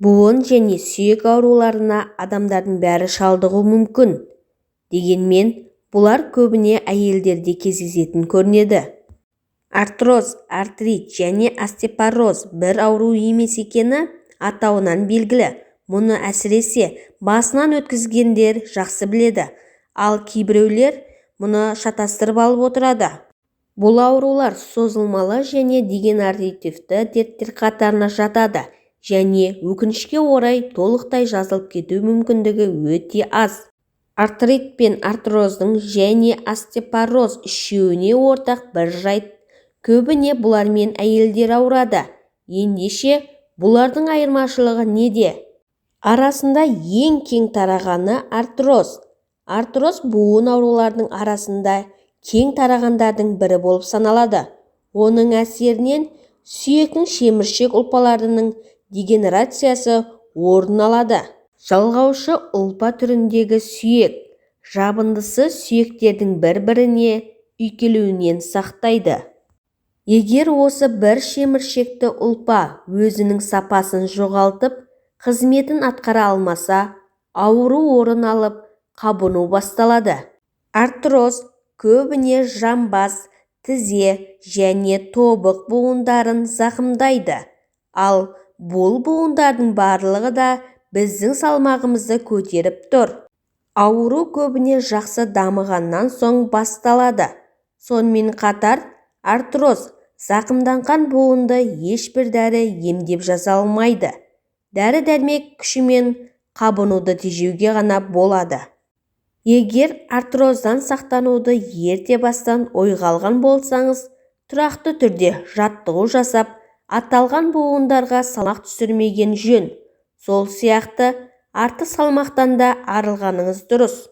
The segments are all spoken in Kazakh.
Буын және сүйек ауруларына адамдардың бәрі шалдығуы мүмкін. Дегенмен, бұлар көбіне әйелдерде кездесетін көрінеді. Артроз, артрит және остеопороз бір ауру емес екені атауынан белгілі. Мұны әсіресе басынан өткізгендер жақсы біледі. Ал кейбіреулер мұны шатастырып алып отырады. Бұл аурулар созылмалы және дегенеративті дерттер қатарына жатады және өкінішке орай толықтай жазылып кету мүмкіндігі өте аз. Артрит пен артроздың және остеопороз үшеуіне ортақ бір жайт көбіне бұлармен әйелдер ауырады. Ендеше бұлардың айырмашылығы неде? Арасында ең кең тарағаны артроз. Артроз буын ауруларының арасында кең тарағандардың бірі болып саналады. Оның әсерінен сүйектің шеміршек ұлпаларының дегенерациясы орын алады. Жалғаушы ұлпа түріндегі сүйек жабындысы сүйектердің бір-біріне үйкелуінен сақтайды. Егер осы бір шеміршекті ұлпа өзінің сапасын жоғалтып, қызметін атқара алмаса, ауру орын алып, қабыну басталады. Артроз көбіне жамбас, тізе және тобық буындарын зақымдайды. Ал бұл буындардың барлығы да біздің салмағымызды көтеріп тұр. Ауру көбіне жақсы дамығаннан соң басталады. Сонымен қатар артроз зақымданған буынды ешбір дәрі емдеп жаза алмайды. Дәрі-дәрмек күшімен қабынуды тежеуге ғана болады. Егер артроздан сақтануды ерте бастан ойға алған болсаңыз, тұрақты түрде жаттығу жасап, аталған буындарға салмақ түсірмеген жөн. Сол сияқты артық салмақтан да арылғаныңыз дұрыс.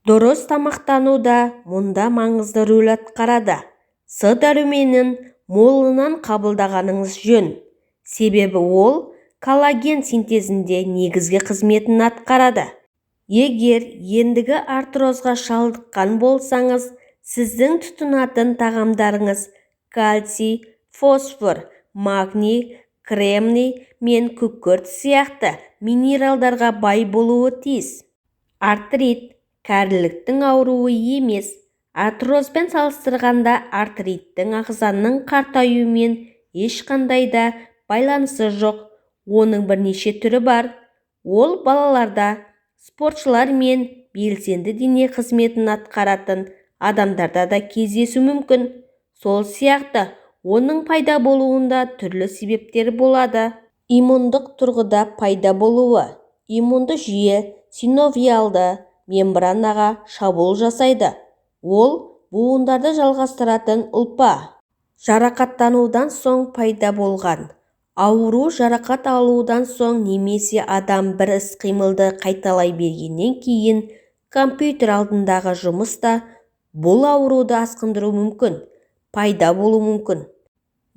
Дұрыс тамақтану да мұнда маңызды рөл атқарады. С дәруменін молынан қабылдағаныңыз жөн. Себебі ол коллаген синтезінде негізгі қызметін атқарады. Егер ендігі артрозға шалдыққан болсаңыз, сіздің тұтынатын тағамдарыңыз кальций, фосфор, магний, кремний мен күкірт сияқты минералдарға бай болуы тиіс. Артрит кәріліктің ауруы емес. Артрозбен салыстырғанда артриттің ағзаның қартаюымен ешқандай да байланысы жоқ. Оның бірнеше түрі бар. Ол балаларда, спортшылар мен белсенді дене қызметін атқаратын адамдарда да кездесуі мүмкін. Сол сияқты оның пайда болуында түрлі себептер болады. Иммундық тұрғыда пайда болуы. Иммунды жүйе синовиалды мембранаға шабуыл жасайды. Ол буындарды жалғастыратын ұлпа. Жарақаттанудан соң пайда болған. Ауру жарақат алудан соң немесе адам бір іс-қимылды қайталай бергеннен кейін компьютер алдындағы жұмыс та бұл ауруды асқындыруы мүмкін, пайда болуы мүмкін.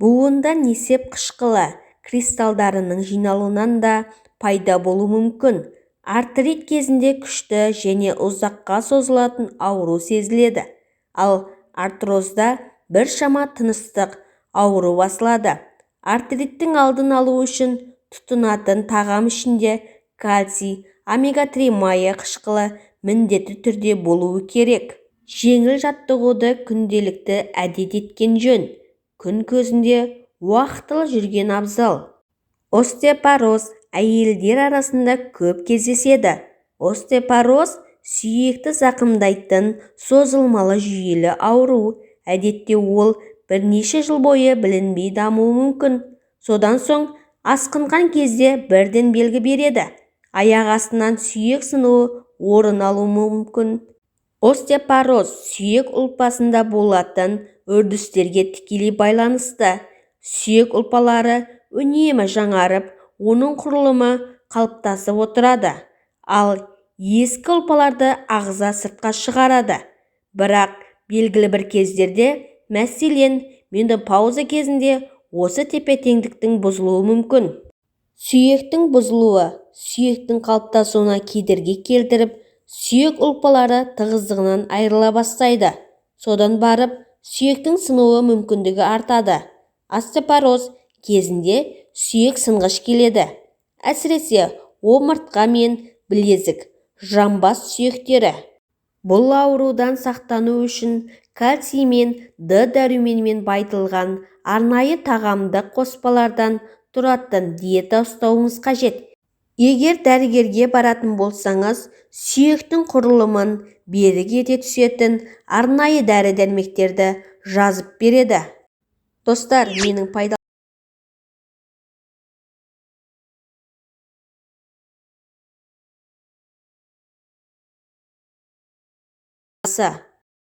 Буында несеп қышқылы кристалдарының жиналуынан да пайда болуы мүмкін. Артрит кезінде күшті және ұзаққа созылатын ауру сезіледі. Ал артрозда біршама тыныштық ауру басылады. Артриттің алдын алу үшін тұтынатын тағам ішінде кальций, омега-3 майы қышқылы міндетті түрде болуы керек. Жеңіл жаттығуды күнделікті әдет еткен жөн. Күн көзінде уақытылы жүрген абзал. Остеопороз әйелдер арасында көп кездеседі. Остеопороз сүйекті зақымдайтын созылмалы жүйелі ауру. Әдетте ол бірнеше жыл бойы білінбей дамуы мүмкін. Содан соң асқынған кезде бірден белгі береді. Аяқ астынан сүйек сынуы орын алуы мүмкін. Остеопороз сүйек ұлпасында болатын үрдістерге тікелей байланысты. Сүйек ұлпалары үнемі жаңарып, оның құрылымы қалыптасып отырады. Ал ескі ұлпаларды ағза сыртқа шығарады. Бірақ белгілі бір кездерде, мәселен, менопауза кезінде осы тепе-теңдіктің бұзылуы мүмкін. Сүйектің бұзылуы сүйектің қалыптасуына кедергі келтіріп, сүйек ұлпалары тығыздығынан айырыла бастайды. Содан барып сүйектің сынуы мүмкіндігі артады. Остеопороз кезінде сүйек сынғыш келеді. Әсіресе омыртқа мен білезік, жамбас сүйектері. Бұл аурудан сақтану үшін кальций мен Д дәруменімен байытылған арнайы тағамдық қоспалардан тұратын диета ұстауыңыз қажет. Егер дәрігерге баратын болсаңыз, сүйектің құрылымын берік ете түсетін арнайы дәрі-дәрмектерді жазып береді. Достар, менің пайдалы